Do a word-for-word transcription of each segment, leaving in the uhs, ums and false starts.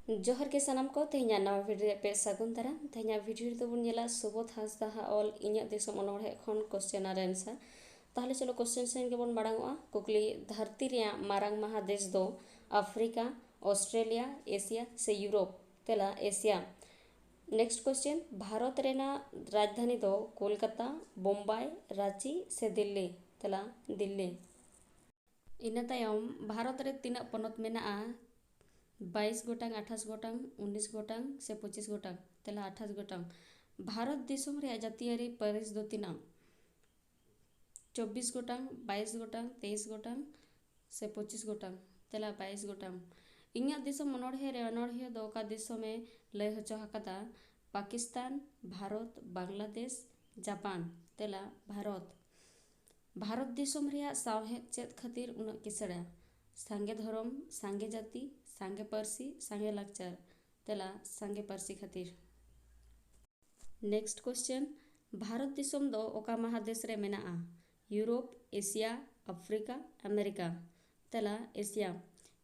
ᱡᱚᱦᱟᱨ ᱜᱮ ᱥᱟᱱᱟᱢ ᱠᱚ, ᱛᱮᱦᱮᱧᱟᱜ ᱱᱟᱣᱟ video ᱨᱮ ᱟᱯᱮ ᱥᱟᱹᱜᱩᱱ ᱫᱟᱨᱟᱢ᱾ ᱛᱮᱦᱮᱧᱟᱜ video ᱨᱮᱫᱚ ᱵᱚᱱ ᱧᱮᱞᱟ ᱥᱩᱵᱳᱫᱷ ᱦᱟᱸᱥᱫᱟ ᱦᱟᱜ ᱚᱞ ᱤᱧᱟᱹᱜ ᱫᱤᱥᱚᱢ ᱚᱱᱚᱬᱦᱮ ᱠᱷᱚᱱ question ᱟᱨ answer᱾ ᱛᱟᱦᱚᱞᱮ ᱪᱚᱞᱚ question ᱥᱮᱱ ᱜᱮᱵᱚᱱ ᱢᱟᱲᱟᱝᱚᱜᱼᱟ᱾ ᱠᱩᱠᱞᱤ, ᱫᱷᱟᱹᱨᱛᱤ ᱨᱮᱭᱟᱜ ᱢᱟᱨᱟᱝ ᱢᱟᱦᱟ ᱫᱮᱥ ᱫᱚ ᱟᱯᱷᱨᱤᱠᱟ, ᱚᱥᱴᱨᱮᱞᱤᱭᱟ, ᱮᱥᱤᱭᱟ ᱥᱮ ᱤᱭᱩᱨᱳᱯ? ᱛᱮᱞᱟ, ᱮᱥᱤᱭᱟ᱾ Next question, ᱵᱷᱟᱨᱚᱛ ᱨᱮᱱᱟᱜ ᱨᱟᱡᱽᱫᱷᱟᱱᱤ ᱫᱚ ᱠᱳᱞᱠᱟᱛᱟ, ᱵᱳᱢᱵᱟᱭ, ᱨᱟᱸᱪᱤ ᱥᱮ ᱫᱤᱞᱞᱤ? ᱛᱮᱞᱟ, ᱫᱤᱞᱞᱤ᱾ ᱤᱱᱟᱹ ᱛᱟᱭᱚᱢ ᱵᱷᱟᱨᱚᱛ ᱨᱮ ᱛᱤᱱᱟᱹᱜ ᱯᱚᱱᱚᱛ ᱢᱮᱱᱟᱜᱼᱟ? ᱵᱟᱭᱤᱥ ᱜᱚᱴᱟᱝ, ᱟᱴᱷᱟᱥ ᱜᱚᱴᱟᱝ, ᱩᱱᱤᱥ ᱜᱚᱴᱟᱝ ᱥᱮ ᱯᱚᱸᱪᱤᱥ ᱜᱚᱴᱟᱝ? ᱛᱮᱞᱟ, ᱟᱴᱷᱟᱥ ᱜᱚᱴᱟᱝ᱾ ᱵᱷᱟᱨᱚᱛ ᱫᱤᱥᱚᱢ ᱨᱮᱭᱟᱜ ᱡᱟᱹᱛᱤᱭᱟᱹᱨᱤ ᱯᱟᱹᱨᱤᱥ ᱫᱚ ᱛᱤᱱᱟᱹᱜ? ᱪᱚᱵᱵᱤᱥ ᱜᱚᱴᱟᱝ, ᱵᱟᱭᱤᱥ ᱜᱚᱴᱟᱝ, ᱛᱮᱭᱤᱥ ᱜᱚᱴᱟᱝ ᱥᱮ ᱯᱚᱸᱪᱤᱥ ᱜᱚᱴᱟᱝ? ᱛᱮᱞᱟ, ᱵᱟᱭᱤᱥ ᱜᱚᱴᱟᱝ᱾ ᱤᱧᱟᱹᱜ ᱫᱤᱥᱚᱢ ᱚᱱᱚᱬᱦᱮ ᱨᱮ ᱚᱱᱚᱬᱦᱤᱭᱟᱹ ᱫᱚ ᱚᱠᱟ ᱫᱤᱥᱚᱢᱮ ᱞᱟᱹᱭ ᱦᱚᱪᱚ ᱟᱠᱟᱫᱟ? ᱯᱟᱠᱤᱥᱛᱟᱱ, ᱵᱷᱟᱨᱚᱛ, ᱵᱟᱝᱞᱟᱫᱮᱥ, ᱡᱟᱯᱟᱱ? ᱛᱮᱞᱟ, ᱵᱷᱟᱨᱚᱛ᱾ ᱵᱷᱟᱨᱚᱛ ᱫᱤᱥᱚᱢ ᱨᱮᱭᱟᱜ ᱥᱟᱶᱦᱮᱫ ᱪᱮᱫ ᱠᱷᱟᱹᱛᱤᱨ ᱩᱱᱟᱹᱜ ᱠᱤᱥᱟᱹᱬᱟ? ᱥᱟᱸᱜᱮ ᱫᱷᱚᱨᱚᱢ, ᱥᱟᱸᱜᱮ ᱡᱟᱹᱛᱤ, ᱥᱟᱸᱜᱮ ᱯᱟᱹᱨᱥᱤ, ᱥᱟᱸᱜᱮ ᱞᱟᱠᱪᱟᱨ? ᱛᱮᱞᱟ, ᱥᱟᱸᱜᱮ ᱯᱟᱹᱨᱥᱤ ᱠᱷᱟᱹᱛᱤᱨ᱾ Next question, ᱵᱷᱟᱨᱚᱛ ᱫᱤᱥᱚᱢ ᱫᱚ ᱚᱠᱟ ᱢᱟᱦᱟᱫᱮᱥ ᱨᱮ ᱢᱮᱱᱟᱜᱼᱟ? Europe, Asia, Africa, America? ᱛᱮᱞᱟ, ᱮᱥᱤᱭᱟ᱾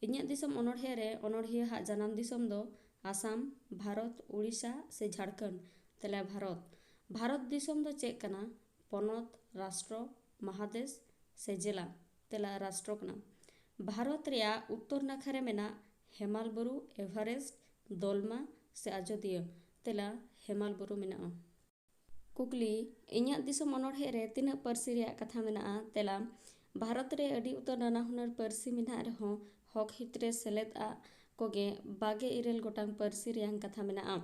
ᱤᱧᱟᱹᱜ ᱫᱤᱥᱚᱢ ᱚᱱᱚᱬᱦᱮ ᱨᱮ ᱚᱱᱚᱬᱦᱤᱭᱟᱹ ᱦᱟᱜ ᱡᱟᱱᱟᱢ ᱫᱤᱥᱚᱢ ᱫᱚ ᱟᱥᱟᱢ, ᱵᱷᱟᱨᱚᱛ, ᱩᱲᱤᱥᱥᱟ ᱥᱮ ᱡᱷᱟᱲᱠᱷᱚᱸᱰ? ᱛᱮᱞᱟ, ᱵᱷᱟᱨᱚᱛ᱾ ᱵᱷᱟᱨᱚᱛ ᱫᱤᱥᱚᱢ ᱫᱚ ᱪᱮᱫ ᱠᱟᱱᱟ? ᱯᱚᱱᱚᱛ, ᱨᱟᱥᱴᱨᱚ, ᱢᱟᱦᱟᱫᱮᱥ ᱥᱮ ᱡᱮᱞᱟ? ᱛᱮᱞᱟ, ᱨᱟᱥᱴᱨᱚ ᱠᱟᱱᱟ᱾ ᱵᱷᱟᱨᱚᱛ ᱨᱮᱭᱟᱜ ᱩᱛᱛᱚᱨ ᱱᱟᱠᱷᱟ ᱨᱮ ᱢᱮᱱᱟᱜ ᱦᱮᱢᱟᱞ ᱵᱩᱨᱩ, ᱮᱵᱷᱟᱨᱮᱥᱴ, ᱫᱚᱞᱢᱟ ᱥᱮ ᱟᱡᱳᱫᱤᱭᱟᱹ? ᱛᱮᱞᱟ, ᱦᱮᱢᱟᱞ ᱵᱩᱨᱩ ᱢᱮᱱᱟᱜᱼᱟ᱾ ᱠᱩᱠᱞᱤ, ᱤᱧᱟᱹᱜ ᱫᱤᱥᱚᱢ ᱚᱱᱚᱬᱦᱮ ᱨᱮ ᱛᱤᱱᱟᱹᱜ ᱯᱟᱹᱨᱥᱤ ᱨᱮᱭᱟᱜ ᱠᱟᱛᱷᱟ ᱢᱮᱱᱟᱜᱼᱟ? ᱛᱮᱞᱟ, ᱵᱷᱟᱨᱚᱛ ᱨᱮ ᱟᱹᱰᱤ ᱩᱛᱟᱹᱨ ᱱᱟᱱᱟ ᱦᱩᱱᱟᱹᱨ ᱯᱟᱹᱨᱥᱤ ᱢᱮᱱᱟᱜ ᱨᱮᱦᱚᱸ ᱦᱚᱠ ᱦᱤᱛ ᱨᱮ ᱥᱮᱞᱮᱫ ᱟᱜ ᱠᱚᱜᱮ ᱵᱟᱜᱮ ᱤᱨᱟᱹᱞ ᱜᱚᱴᱟᱝ ᱯᱟᱹᱨᱥᱤ ᱨᱮᱭᱟᱝ ᱠᱟᱛᱷᱟ ᱢᱮᱱᱟᱜᱼᱟ᱾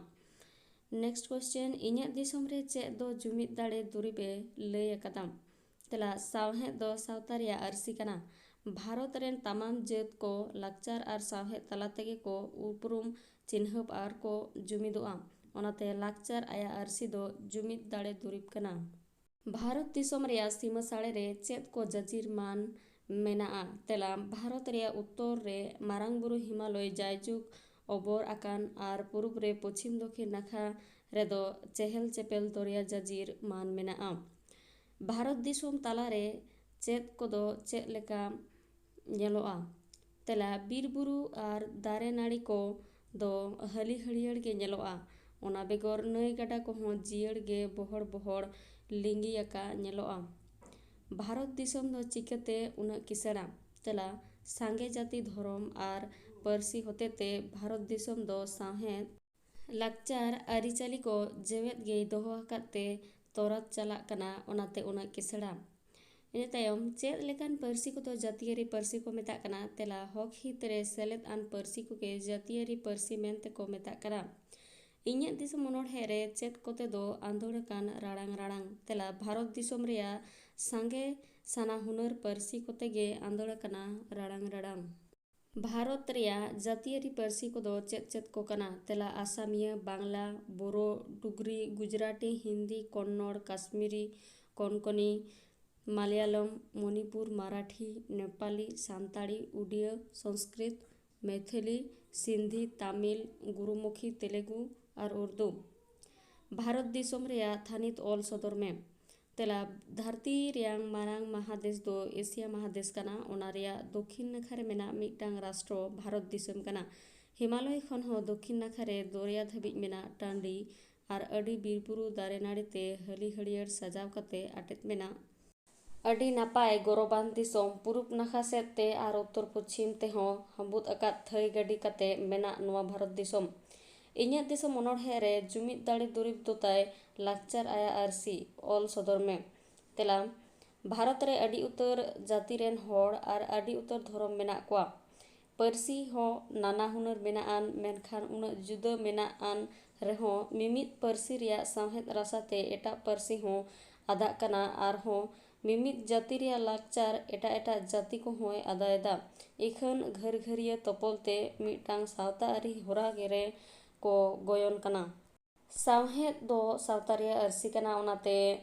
Next question, ᱤᱧᱟᱹᱜ ᱫᱤᱥᱚᱢ ᱨᱮ ᱪᱮᱫ ᱫᱚ ᱡᱩᱢᱤᱫ ᱫᱟᱲᱮ ᱫᱩᱨᱤᱵᱮ ᱞᱟᱹᱭ ᱟᱠᱟᱫᱟ? ᱛᱮᱞᱟ, ᱥᱟᱶᱦᱮᱫ ᱫᱚ ᱥᱟᱶᱛᱟ ᱨᱮᱭᱟᱜ ᱟᱹᱨᱥᱤ ᱠᱟᱱᱟ᱾ ᱵᱷᱟᱨᱚᱛ ᱨᱮᱱ ᱛᱟᱢᱟᱢ ᱡᱟᱹᱛ ᱠᱚ ᱞᱟᱠᱪᱟᱨ ᱟᱨ ᱥᱟᱶᱦᱮᱫ ᱛᱟᱞᱟ ᱛᱮᱜᱮ ᱠᱚ ᱩᱯᱨᱩᱢ, ᱪᱤᱱᱦᱟᱹᱯ ᱟᱨ ᱠᱚ ᱡᱩᱢᱤᱫᱚᱜᱼᱟ᱾ ᱚᱱᱟᱛᱮ ᱞᱟᱠᱪᱟᱨ ᱟᱭᱟᱜ ᱟᱹᱨᱥᱤ ᱫᱚ ᱡᱩᱢᱤᱫ ᱫᱟᱲᱮ ᱫᱩᱨᱤᱵᱽ ᱠᱟᱱᱟ᱾ ᱵᱷᱟᱨᱚᱛ ᱫᱤᱥᱚᱢ ᱨᱮᱭᱟᱜ ᱥᱤᱢᱟᱹ ᱥᱟᱲᱮ ᱨᱮ ᱪᱮᱫ ᱠᱚ ᱡᱟᱹᱡᱤᱨ ᱢᱟᱱ ᱢᱮᱱᱟᱜᱼᱟ? ᱛᱮᱞᱟ, ᱵᱷᱟᱨᱚᱛ ᱨᱮᱭᱟᱜ ᱩᱛᱛᱚᱨ ᱨᱮ ᱢᱟᱨᱟᱝ ᱵᱩᱨᱩ ᱦᱤᱢᱟᱞᱚᱭ ᱡᱟᱭᱡᱩᱜᱽ ᱚᱵᱚᱨ ᱟᱠᱟᱱ ᱟᱨ ᱯᱩᱨᱩᱵᱽ ᱨᱮ ᱯᱚᱪᱷᱤᱢ ᱫᱚᱠᱷᱤᱱ ᱱᱟᱠᱷᱟ ᱨᱮᱫᱚ ᱪᱮᱦᱮᱞ ᱪᱮᱯᱮᱞ ᱫᱚᱨᱭᱟ ᱡᱟᱹᱡᱤᱨ ᱢᱟᱱ ᱢᱮᱱᱟᱜᱼᱟ᱾ ᱵᱷᱟᱨᱚᱛ ᱫᱤᱥᱚᱢ ᱛᱟᱞᱟᱨᱮ ᱪᱮᱫ ᱠᱚᱫᱚ ᱪᱮᱫ ᱞᱮᱠᱟ ᱧᱮᱞᱚᱜᱼᱟ? ᱛᱮᱞᱟ, ᱵᱤᱨ ᱵᱩᱨᱩ ᱟᱨ ᱫᱟᱨᱮ ᱱᱟᱹᱲᱤ ᱠᱚ ᱫᱚ ᱦᱟᱹᱞᱤ ᱦᱟᱹᱨᱭᱟᱹᱲ ᱜᱮ ᱧᱮᱞᱚᱜᱼᱟ᱾ ᱚᱱᱟ ᱵᱮᱜᱚᱨ ᱱᱟᱹᱭ ᱜᱟᱰᱟ ᱠᱚᱦᱚᱸ ᱡᱤᱭᱟᱹᱲ ᱜᱮ ᱵᱚᱦᱚᱲ ᱵᱚᱦᱚᱲ ᱞᱤᱸᱜᱤ ᱟᱠᱟ ᱧᱮᱞᱚᱜᱼᱟ᱾ ᱵᱷᱟᱨᱚᱛ ᱫᱤᱥᱚᱢ ᱫᱚ ᱪᱤᱠᱟᱹᱛᱮ ᱩᱱᱟᱹᱜ ᱠᱤᱥᱟᱹᱬᱟ? ᱛᱮᱞᱟ, ᱥᱟᱸᱜᱮ ᱡᱟᱹᱛᱤ, ᱫᱷᱚᱨᱚᱢ ᱟᱨ ᱯᱟᱹᱨᱥᱤ ᱦᱚᱛᱮᱛᱮ ᱵᱷᱟᱨᱚᱛ ᱫᱤᱥᱚᱢ ᱫᱚ ᱥᱟᱶᱦᱮᱫ, ᱞᱟᱠᱪᱟᱨ, ᱟᱹᱨᱤᱪᱟᱹᱞᱤ ᱠᱚ ᱡᱮᱣᱮᱫ ᱜᱮᱭ ᱫᱚᱦᱚ ᱟᱠᱟᱫ ᱛᱮ ᱛᱚᱨᱟᱛ ᱪᱟᱞᱟᱜ ᱠᱟᱱᱟ, ᱚᱱᱟᱛᱮ ᱩᱱᱟᱹᱜ ᱠᱤᱥᱟᱹᱬᱟ᱾ ᱤᱱᱟᱹ ᱛᱟᱭᱚᱢ, ᱪᱮᱫ ᱞᱮᱠᱟᱱ ᱯᱟᱹᱨᱥᱤ ᱠᱚᱫᱚ ᱡᱟᱹᱛᱤᱭᱟᱹᱨᱤ ᱯᱟᱹᱨᱥᱤ ᱠᱚ ᱢᱮᱛᱟᱜ ᱠᱟᱱᱟ? ᱛᱮᱞᱟ, ᱦᱚᱠ ᱦᱤᱛ ᱨᱮ ᱥᱮᱞᱮᱫ ᱟᱱ ᱯᱟᱹᱨᱥᱤ ᱠᱚᱜᱮ ᱡᱟᱹᱛᱤᱭᱟᱹᱨᱤ ᱯᱟᱹᱨᱥᱤ ᱢᱮᱱᱛᱮ ᱠᱚ ᱢᱮᱛᱟᱜ ᱠᱟᱱᱟ᱾ ᱤᱧᱟᱹᱜ ᱫᱤᱥᱚᱢ ᱚᱱᱚᱬᱦᱮ ᱨᱮ ᱪᱮᱫ ᱠᱚᱛᱮ ᱫᱚ ᱟᱸᱫᱳᱲ ᱟᱠᱟᱱ ᱨᱟᱲᱟᱝ ᱨᱟᱲᱟᱝ? ᱛᱮᱞᱟ, ᱵᱷᱟᱨᱚᱛ ᱫᱤᱥᱚᱢ ᱨᱮᱭᱟᱜ ᱥᱟᱸᱜᱮ ᱥᱟᱱᱟ ᱦᱩᱱᱟᱹᱨ ᱯᱟᱹᱨᱥᱤ ᱠᱚᱛᱮ ᱜᱮ ᱟᱸᱫᱳᱲ ᱟᱠᱟᱱᱟ ᱨᱟᱲᱟᱝ ᱨᱟᱲᱟᱝ᱾ ᱵᱷᱟᱨᱚᱛ ᱨᱮᱭᱟᱜ ᱡᱟᱹᱛᱤᱭᱟᱹᱨᱤ ᱯᱟᱹᱨᱥᱤ ᱠᱚᱫᱚ ᱪᱮᱫ ᱪᱮᱫ ᱠᱚ ᱠᱟᱱᱟ? ᱛᱮᱞᱟ, ᱟᱥᱟᱢᱤᱭᱟᱹ, ᱵᱟᱝᱞᱟ, ᱵᱳᱨᱳ, ᱰᱩᱜᱽᱨᱤ, ᱜᱩᱡᱽᱨᱟᱴᱤ, ᱦᱤᱱᱫᱤ, ᱠᱚᱱᱱᱚᱲ, ᱠᱟᱥᱢᱤᱨᱤ, ᱠᱚᱱᱠᱚᱱᱤ, ᱢᱟᱞᱭᱟᱞᱚᱢ, ᱢᱚᱱᱤᱯᱩᱨ, ᱢᱟᱨᱟᱴᱷᱤ, ᱱᱮᱯᱟᱞᱤ, ᱥᱟᱱᱛᱟᱲᱤ, ᱩᱰᱤᱭᱟᱹ, ᱥᱚᱝᱥᱠᱨᱤᱛ, ᱢᱮᱭᱛᱷᱤᱞᱤ, ᱥᱤᱱᱫᱷᱤ, ᱛᱟᱢᱤᱞ, ᱜᱩᱨᱩᱢᱩᱠᱷᱤ, ᱛᱮᱞᱮᱜᱩ ᱟᱨ ᱩᱨᱫᱩ᱾ ᱵᱷᱟᱨᱚᱛ ᱫᱤᱥᱚᱢ ᱨᱮᱭᱟᱜ ᱛᱷᱟᱹᱱᱤᱛ ᱚᱞ ᱥᱚᱫᱚᱨ ᱢᱮ᱾ ᱛᱮᱞᱟ, ᱫᱷᱟᱹᱨᱛᱤ ᱨᱮᱭᱟᱝ ᱢᱟᱨᱟᱝ ᱢᱟᱦᱟᱫᱮᱥ ᱫᱚ ᱮᱥᱤᱭᱟ ᱢᱟᱦᱟᱫᱮᱥ ᱠᱟᱱᱟ᱾ ᱚᱱᱟ ᱨᱮᱭᱟᱜ ᱫᱚᱠᱷᱤᱱ ᱱᱟᱠᱷᱟ ᱨᱮ ᱢᱮᱱᱟᱜ ᱢᱤᱫᱴᱟᱝ ᱨᱟᱥᱴᱨᱚ ᱵᱷᱟᱨᱚᱛ ᱫᱤᱥᱚᱢ ᱠᱟᱱᱟ᱾ ᱦᱤᱢᱟᱞᱚᱭ ᱠᱷᱚᱱ ᱦᱚᱸ ᱫᱚᱠᱷᱤᱱ ᱱᱟᱠᱷᱟ ᱨᱮ ᱫᱚᱨᱭᱟ ᱫᱷᱟᱹᱵᱤᱡ ᱢᱮᱱᱟᱜ ᱴᱟᱺᱰᱤ ᱟᱨ ᱟᱹᱰᱤ ᱵᱤᱨ ᱵᱩᱨᱩ ᱫᱟᱨᱮ ᱱᱟᱹᱲᱤ ᱛᱮ ᱦᱟᱹᱞᱤ ᱦᱟᱹᱨᱭᱟᱹᱲ ᱥᱟᱡᱟᱣ ᱠᱟᱛᱮ ᱟᱴᱮᱫ ᱢᱮᱱᱟᱜ ᱟᱹᱰᱤ ᱱᱟᱯᱟᱭ ᱜᱚᱨᱚᱵᱟᱱ ᱫᱤᱥᱚᱢ᱾ ᱯᱩᱨᱩᱵ ᱱᱟᱠᱷᱟ ᱥᱮᱫ ᱛᱮ ᱟᱨ ᱩᱛᱛᱚᱨ ᱯᱚᱪᱷᱤᱢ ᱛᱮᱦᱚᱸ ᱦᱟᱹᱢᱵᱩᱫ ᱟᱠᱟᱫ ᱛᱷᱟᱹᱭ ᱜᱟᱹᱰᱤ ᱠᱟᱛᱮ ᱢᱮᱱᱟᱜ ᱱᱚᱣᱟ ᱵᱷᱟᱨᱚᱛ ᱫᱤᱥᱚᱢ᱾ ᱤᱧᱟᱹᱜ ᱫᱤᱥᱚᱢ ᱚᱱᱚᱬᱦᱮ ᱨᱮ ᱡᱩᱢᱤᱫ ᱫᱟᱲᱮ ᱫᱩᱨᱤᱵᱽ ᱫᱚ ᱛᱟᱭ ᱞᱟᱠᱪᱟᱨ ᱟᱭᱟᱜ ᱟᱹᱨᱥᱤ᱾ ᱚᱞ ᱥᱚᱫᱚᱨ ᱢᱮ᱾ ᱛᱮᱞᱟ, ᱵᱷᱟᱨᱚᱛ ᱨᱮ ᱟᱹᱰᱤ ᱩᱛᱟᱹᱨ ᱡᱟᱹᱛᱤ ᱨᱮᱱ ᱦᱚᱲ ᱟᱨ ᱟᱹᱰᱤ ᱩᱛᱟᱹᱨ ᱫᱷᱚᱨᱚᱢ ᱢᱮᱱᱟᱜ ᱠᱚᱣᱟ᱾ ᱯᱟᱹᱨᱥᱤ ᱦᱚᱸ ᱱᱟᱱᱟ ᱦᱩᱱᱟᱹᱨ ᱢᱮᱱᱟᱜ ᱟᱱ, ᱢᱮᱱᱠᱷᱟᱱ ᱩᱱᱟᱹᱜ ᱡᱩᱫᱟᱹ ᱢᱮᱱᱟᱜ ᱟᱱ ᱨᱮᱦᱚᱸ ᱢᱤᱢᱤᱫ ᱯᱟᱹᱨᱥᱤ ᱨᱮᱭᱟᱜ ᱥᱟᱶᱦᱮᱫ ᱨᱟᱥᱟ ᱛᱮ ᱮᱴᱟᱜ ᱯᱟᱹᱨᱥᱤ ᱦᱚᱸ ᱟᱫᱟᱜ ᱠᱟᱱᱟ᱾ ᱟᱨᱦᱚᱸ ᱢᱤᱢᱤᱫ ᱡᱟᱹᱛᱤ ᱨᱮᱭᱟᱜ ᱞᱟᱠᱪᱟᱨ ᱮᱴᱟᱜ ᱮᱴᱟᱜ ᱡᱟᱹᱛᱤ ᱠᱚᱦᱚᱸᱭ ᱟᱫᱟᱭᱮᱫᱟ᱾ ᱤᱠᱷᱟᱹᱱ ᱜᱷᱟᱹᱨᱜᱷᱟᱹᱨᱤᱭᱟᱹ ᱛᱚᱯᱚᱞ ᱛᱮ ᱢᱤᱫᱴᱟᱝ ᱥᱟᱶᱛᱟ ᱟᱹᱨᱤ ᱦᱚᱨᱟ ᱨᱮ ᱠᱚ ᱜᱚᱭᱚᱱ ᱠᱟᱱᱟ᱾ ᱥᱟᱶᱦᱮᱫ ᱫᱚ ᱥᱟᱶᱛᱟ ᱨᱮᱭᱟᱜ ᱟᱹᱨᱥᱤ ᱠᱟᱱᱟ, ᱚᱱᱟᱛᱮ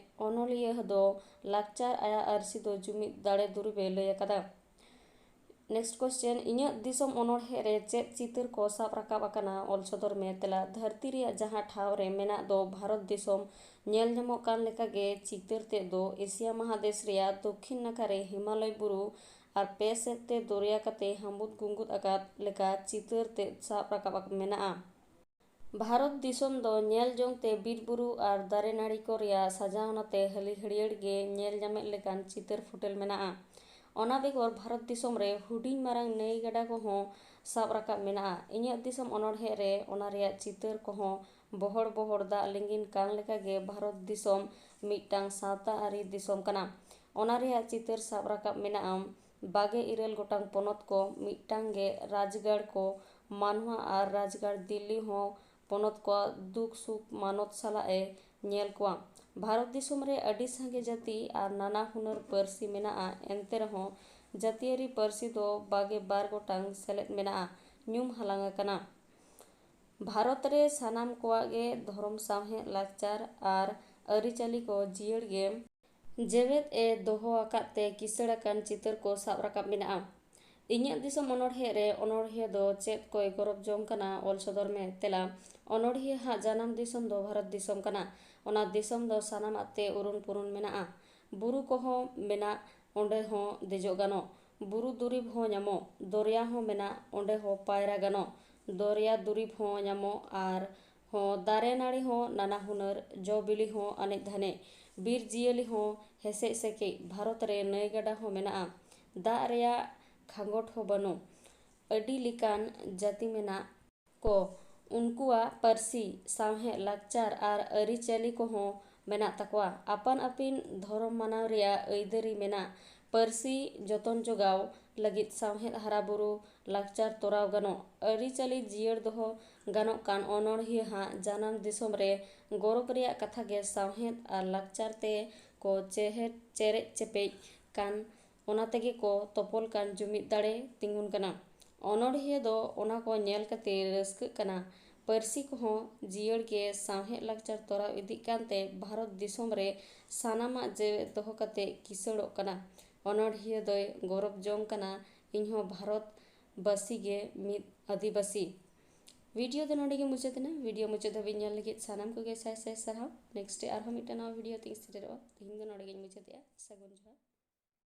ᱚᱱᱚᱞᱤᱭᱟᱹ ᱫᱚ ᱞᱟᱠᱪᱟᱨ ᱟᱭᱟᱜ ᱟᱹᱨᱥᱤ ᱫᱚ ᱡᱩᱢᱤᱫ ᱫᱟᱲᱮ ᱫᱩᱨᱤᱵᱮ ᱞᱟᱹᱭ ᱟᱠᱟᱫᱟ᱾ Next question, ᱤᱧᱟᱹᱜ ᱫᱤᱥᱚᱢ ᱚᱱᱚᱬᱦᱮ ᱨᱮ ᱪᱮᱫ ᱪᱤᱛᱟᱹᱨ ᱠᱚ ᱥᱟᱵ ᱨᱟᱠᱟᱵ ᱟᱠᱟᱱᱟ? ᱚᱞ ᱥᱚᱫᱚᱨ ᱢᱮ᱾ ᱛᱮᱞᱟ, ᱫᱷᱟᱹᱨᱛᱤ ᱨᱮᱭᱟᱜ ᱡᱟᱦᱟᱸ ᱴᱷᱟᱶ ᱨᱮ ᱢᱮᱱᱟᱜ ᱫᱚ ᱵᱷᱟᱨᱚᱛ ᱫᱤᱥᱚᱢ ᱧᱮᱞ ᱧᱟᱢᱚᱜ ᱠᱟᱱ ᱞᱮᱠᱟᱜᱮ ᱪᱤᱛᱟᱹᱨ ᱛᱮᱫ ᱫᱚ ᱮᱥᱤᱭᱟ ᱢᱟᱦᱟᱫᱮᱥ ᱨᱮᱭᱟᱜ ᱫᱚᱠᱷᱤᱱ ᱱᱟᱠᱷᱟ ᱨᱮ ᱦᱤᱢᱟᱞᱚᱭ ᱵᱩᱨᱩ ᱟᱨ ᱯᱮ ᱥᱮᱫ ᱛᱮ ᱫᱚᱨᱭᱟ ᱠᱟᱛᱮ ᱦᱟᱹᱢᱵᱩᱫ ᱜᱩᱸᱜᱩᱫ ᱟᱠᱟᱫ ᱞᱮᱠᱟ ᱪᱤᱛᱟᱹᱨ ᱛᱮᱫ ᱥᱟᱵ ᱨᱟᱠᱟᱵ ᱟᱠ-, ᱢᱮᱱᱟᱜᱼᱟ᱾ ᱵᱷᱟᱨᱚᱛ ᱫᱤᱥᱚᱢ ᱫᱚ ᱧᱮᱞ ᱡᱚᱝ ᱛᱮ ᱵᱤᱨ ᱵᱩᱨᱩ ᱟᱨ ᱫᱟᱨᱮ ᱱᱟᱹᱲᱤ ᱠᱚ ᱨᱮᱭᱟᱜ ᱥᱟᱡᱟᱣᱱᱟ ᱛᱮ ᱦᱟᱹᱞᱤ ᱦᱟᱹᱨᱭᱟᱹᱲ ᱜᱮ ᱧᱮᱞ ᱧᱟᱢᱮᱫ ᱞᱮᱠᱟᱱ ᱪᱤᱛᱟᱹᱨ ᱯᱷᱩᱴᱮᱞ ᱢᱮᱱᱟᱜᱼᱟ᱾ ᱚᱱᱟ ᱵᱮᱜᱚᱨ ᱵᱷᱟᱨᱚᱛ ᱫᱤᱥᱚᱢ ᱨᱮ ᱦᱩᱰᱤᱧ ᱢᱟᱨᱟᱝ ᱱᱟᱹᱭ ᱜᱟᱰᱟ ᱠᱚᱦᱚᱸ ᱥᱟᱵ ᱨᱟᱠᱟᱵ ᱢᱮᱱᱟᱜᱼᱟ᱾ ᱤᱧᱟᱹᱜ ᱫᱤᱥᱚᱢ ᱚᱱᱚᱬᱦᱮ ᱨᱮ ᱚᱱᱟ ᱨᱮᱭᱟᱜ ᱪᱤᱛᱟᱹᱨ ᱠᱚᱦᱚᱸ ᱵᱚᱦᱚᱲ ᱵᱚᱦᱚᱲ ᱫᱟᱜ ᱞᱤᱸᱜᱤᱱ ᱠᱟᱱ ᱞᱮᱠᱟᱜᱮ ᱵᱷᱟᱨᱚᱛ ᱫᱤᱥᱚᱢ ᱢᱤᱫᱴᱟᱝ ᱥᱟᱶᱛᱟ ᱟᱹᱨᱤ ᱫᱤᱥᱚᱢ ᱠᱟᱱᱟ᱾ ᱚᱱᱟ ᱨᱮᱭᱟᱜ ᱪᱤᱛᱟᱹᱨ ᱥᱟᱵ ᱨᱟᱠᱟᱵ ᱢᱮᱱᱟᱜᱼᱟ᱾ ᱵᱟᱜᱮ ᱤᱨᱟᱹᱞ ᱜᱚᱴᱟᱝ ᱯᱚᱱᱚᱛ ᱠᱚ ᱢᱤᱫᱴᱟᱝ ᱜᱮ ᱨᱟᱡᱽᱜᱟᱲ ᱠᱚ ᱢᱟᱱᱣᱟ ᱟᱨ ᱨᱟᱡᱽᱜᱟᱲ ᱫᱤᱞᱞᱤ ᱦᱚᱸ ᱯᱚᱱᱚᱛ ᱠᱚᱣᱟᱜ ᱫᱩᱠ ᱥᱩᱠ ᱢᱟᱱᱚᱛ ᱥᱟᱞᱟᱜ ᱮ ᱧᱮᱞ ᱠᱚᱣᱟ᱾ ᱵᱷᱟᱨᱚᱛ ᱫᱤᱥᱚᱢ ᱨᱮ ᱟᱹᱰᱤ ᱥᱟᱸᱜᱮ ᱡᱟᱹᱛᱤ ᱟᱨ ᱱᱟᱱᱟ ᱦᱩᱱᱟᱹᱨ ᱯᱟᱹᱨᱥᱤ ᱢᱮᱱᱟᱜᱼᱟ, ᱮᱱᱛᱮ ᱨᱮᱦᱚᱸ ᱡᱟᱹᱛᱤᱭᱟᱹᱨᱤ ᱯᱟᱹᱨᱥᱤ ᱫᱚ ᱵᱟᱜᱮ ᱵᱟᱨ ᱜᱚᱴᱟᱝ ᱥᱮᱞᱮᱫ ᱢᱮᱱᱟᱜᱼᱟ, ᱧᱩᱢ ᱦᱟᱞᱟᱝ ᱟᱠᱟᱱᱟ᱾ ᱵᱷᱟᱨᱚᱛ ᱨᱮ ᱥᱟᱱᱟᱢ ᱠᱚᱣᱟᱜ ᱜᱮ ᱫᱷᱚᱨᱚᱢ, ᱥᱟᱶᱦᱮᱫ, ᱞᱟᱠᱪᱟᱨ ᱟᱨ ᱟᱹᱨᱤᱪᱟᱹᱞᱤ ᱠᱚ ᱡᱤᱭᱟᱹᱲ ᱜᱮ ᱡᱮᱣᱮᱫ ᱮ ᱫᱚᱦᱚ ᱟᱠᱟᱫ ᱛᱮ ᱠᱤᱥᱟᱹᱬ ᱟᱠᱟᱱ ᱪᱤᱛᱟᱹᱨ ᱠᱚ ᱥᱟᱵ ᱨᱟᱠᱟᱵ ᱢᱮᱱᱟᱜᱼᱟ᱾ ᱤᱧᱟᱹᱜ ᱫᱤᱥᱚᱢ ᱚᱱᱚᱬᱦᱮ ᱨᱮ ᱚᱱᱚᱬᱦᱤᱭᱟᱹ ᱫᱚ ᱪᱮᱫ ᱠᱚᱭ ᱜᱚᱨᱚᱵ ᱡᱚᱝ ᱠᱟᱱᱟ? ᱚᱞ ᱥᱚᱫᱚᱨ ᱢᱮ᱾ ᱛᱮᱞᱟ: ᱚᱱᱚᱬᱦᱤᱭᱟᱹ ᱦᱟᱜ ᱡᱟᱱᱟᱢ ᱫᱤᱥᱚᱢ ᱫᱚ ᱵᱷᱟᱨᱚᱛ ᱫᱤᱥᱚᱢ ᱠᱟᱱᱟ᱾ ᱚᱱᱟ ᱫᱤᱥᱚᱢ ᱫᱚ ᱥᱟᱱᱟᱢᱟᱜ ᱛᱮ ᱩᱨᱩᱱ ᱯᱩᱨᱩᱱ ᱢᱮᱱᱟᱜᱼᱟ᱾ ᱵᱩᱨᱩ ᱠᱚᱦᱚᱸ ᱢᱮᱱᱟᱜ, ᱚᱸᱰᱮ ᱦᱚᱸ ᱫᱮᱡᱚᱜ ᱜᱟᱱᱚᱜ᱾ ᱵᱩᱨᱩ ᱫᱩᱨᱤᱵ ᱦᱚᱸ ᱧᱟᱢᱚᱜ᱾ ᱫᱚᱨᱭᱟ ᱦᱚᱸ ᱢᱮᱱᱟᱜ, ᱚᱸᱰᱮ ᱦᱚᱸ ᱯᱟᱭᱨᱟ ᱜᱟᱱᱚᱜ᱾ ᱫᱚᱨᱭᱟ ᱫᱩᱨᱤᱵ ᱦᱚᱸ ᱧᱟᱢᱚᱜ ᱟᱨ ᱦᱚᱸ ᱫᱟᱨᱮ ᱱᱟᱹᱲᱤ ᱦᱚᱸ ᱱᱟᱱᱟ ᱦᱩᱱᱟᱹᱨ, ᱡᱚ ᱵᱤᱞᱤ ᱦᱚᱸ ᱟᱱᱮᱡ ᱫᱷᱟᱱᱮᱡ, ᱵᱤᱨ ᱡᱤᱭᱟᱹᱞᱤ ᱦᱚᱸ ᱦᱮᱥᱮᱡ ᱥᱮᱠᱮᱡ᱾ ᱵᱷᱟᱨᱚᱛ ᱨᱮ ᱱᱟᱹᱭ ᱜᱟᱰᱟ ᱦᱚᱸ ᱢᱮᱱᱟᱜᱼᱟ᱾ ᱫᱟᱜ ᱨᱮᱭᱟᱜ ᱠᱷᱟᱸᱜᱚᱴ ᱦᱚᱸ ᱵᱟᱹᱱᱩᱜ᱾ ᱟᱹᱰᱤ ᱞᱮᱠᱟᱱ ᱡᱟᱹᱛᱤ ᱢᱮᱱᱟᱜ ᱠᱚ᱾ ᱩᱱᱠᱩᱣᱟᱜ ᱯᱟᱹᱨᱥᱤ, ᱥᱟᱶᱦᱮᱫ, ᱞᱟᱠᱪᱟᱨ ᱟᱨ ᱟᱹᱨᱤᱪᱟᱹᱞᱤ ᱠᱚᱦᱚᱸ ᱢᱮᱱᱟᱜ ᱛᱟᱠᱚᱣᱟ᱾ ᱟᱯᱟᱱ ᱟᱹᱯᱤᱱ ᱫᱷᱚᱨᱚᱢ ᱢᱟᱱᱟᱣ ᱨᱮᱭᱟᱜ ᱟᱹᱭᱫᱟᱹᱨᱤ ᱢᱮᱱᱟᱜ᱾ ᱯᱟᱹᱨᱥᱤ ᱡᱚᱛᱚᱱ ᱡᱚᱜᱟᱣ ᱞᱟᱹᱜᱤᱫ ᱥᱟᱶᱦᱮᱫ ᱦᱟᱨᱟ ᱵᱩᱨᱩ, ᱞᱟᱠᱪᱟᱨ ᱛᱚᱨᱟᱣ ᱜᱟᱱᱚᱜ᱾ ᱟᱹᱨᱤᱪᱟᱹᱞᱤ ᱡᱤᱭᱟᱹᱲ ᱫᱚᱦᱚ ᱜᱟᱱᱚᱜ ᱠᱟᱱ ᱚᱱᱚᱬᱦᱤᱭᱟᱹ ᱦᱟᱜ ᱡᱟᱱᱟᱢ ᱫᱤᱥᱚᱢ ᱨᱮ ᱜᱚᱨᱚᱵ ᱨᱮᱭᱟᱜ ᱠᱟᱛᱷᱟ ᱜᱮ ᱥᱟᱶᱦᱮᱫ ᱟᱨ ᱞᱟᱠᱪᱟᱨ ᱛᱮ ᱠᱚ ᱪᱮᱦᱮᱫ, ᱪᱮᱨᱮᱡ ᱪᱮᱯᱮᱡ ᱠᱟᱱ, ᱚᱱᱟ ᱛᱮᱜᱮ ᱠᱚ ᱛᱚᱯᱚᱞ ᱠᱟᱱ ᱡᱩᱢᱤᱫ ᱫᱟᱲᱮ ᱛᱤᱸᱜᱩᱱ ᱠᱟᱱᱟ᱾ ᱚᱱᱚᱬᱦᱤᱭᱟᱹ ᱫᱚ ᱚᱱᱟ ᱠᱚ ᱧᱮᱞ ᱠᱟᱛᱮ ᱨᱟᱹᱥᱠᱟᱹᱜ ᱠᱟᱱᱟ᱾ ᱯᱟᱹᱨᱥᱤ ᱠᱚᱦᱚᱸ ᱡᱤᱭᱟᱹᱲ ᱜᱮ ᱥᱟᱶᱦᱮᱫ ᱞᱟᱠᱪᱟᱨ ᱛᱚᱨᱟᱣ ᱤᱫᱤᱜ ᱠᱟᱱᱛᱮ ᱵᱷᱟᱨᱚᱛ ᱫᱤᱥᱚᱢ ᱨᱮ ᱥᱟᱱᱟᱢᱟᱜ ᱡᱮᱣᱮᱫ ᱫᱚᱦᱚ ᱠᱟᱛᱮ ᱠᱤᱥᱟᱹᱲᱚᱜ ᱠᱟᱱᱟ᱾ ᱚᱱᱚᱬᱦᱤᱭᱟᱹ ᱫᱚᱭ ᱜᱚᱨᱚᱵ ᱡᱚᱝ ᱠᱟᱱᱟ, ᱤᱧᱦᱚᱸ ᱵᱷᱟᱨᱚᱛ ᱵᱟᱹᱥᱤ ᱜᱮ ᱢᱤᱫ ᱟᱹᱫᱤᱵᱟᱹᱥᱤ᱾ ᱵᱷᱤᱰᱤᱭᱳ ᱫᱚ ᱱᱚᱰᱮ ᱜᱮ ᱢᱩᱪᱟᱹᱫ ᱮᱱᱟ᱾ ᱵᱷᱤᱰᱤᱭᱳ ᱢᱩᱪᱟᱹᱫ ᱫᱷᱟᱹᱵᱤᱡ ᱧᱮᱞ ᱞᱟᱹᱜᱤᱫ ᱥᱟᱱᱟᱢ ᱠᱚᱜᱮ ᱥᱟᱭ ᱥᱟᱭ ᱥᱟᱨᱦᱟᱣ᱾ ᱱᱮᱠᱥᱴ ᱨᱮ ᱟᱨᱦᱚᱸ ᱢᱤᱫᱴᱟᱝ ᱱᱟᱣᱟ ᱵᱷᱤᱰᱤᱭᱳ ᱛᱤᱧ ᱥᱮᱴᱮᱨᱚᱜᱼᱟ᱾ ᱛᱮᱦᱮᱧ ᱫᱚ ᱱᱚᱰᱮ ᱜᱮᱧ ᱢᱩᱪᱟᱹᱫᱮᱜᱼᱟ᱾ ᱥᱟᱹᱜᱩᱱ ᱡᱚᱦᱟᱨ᱾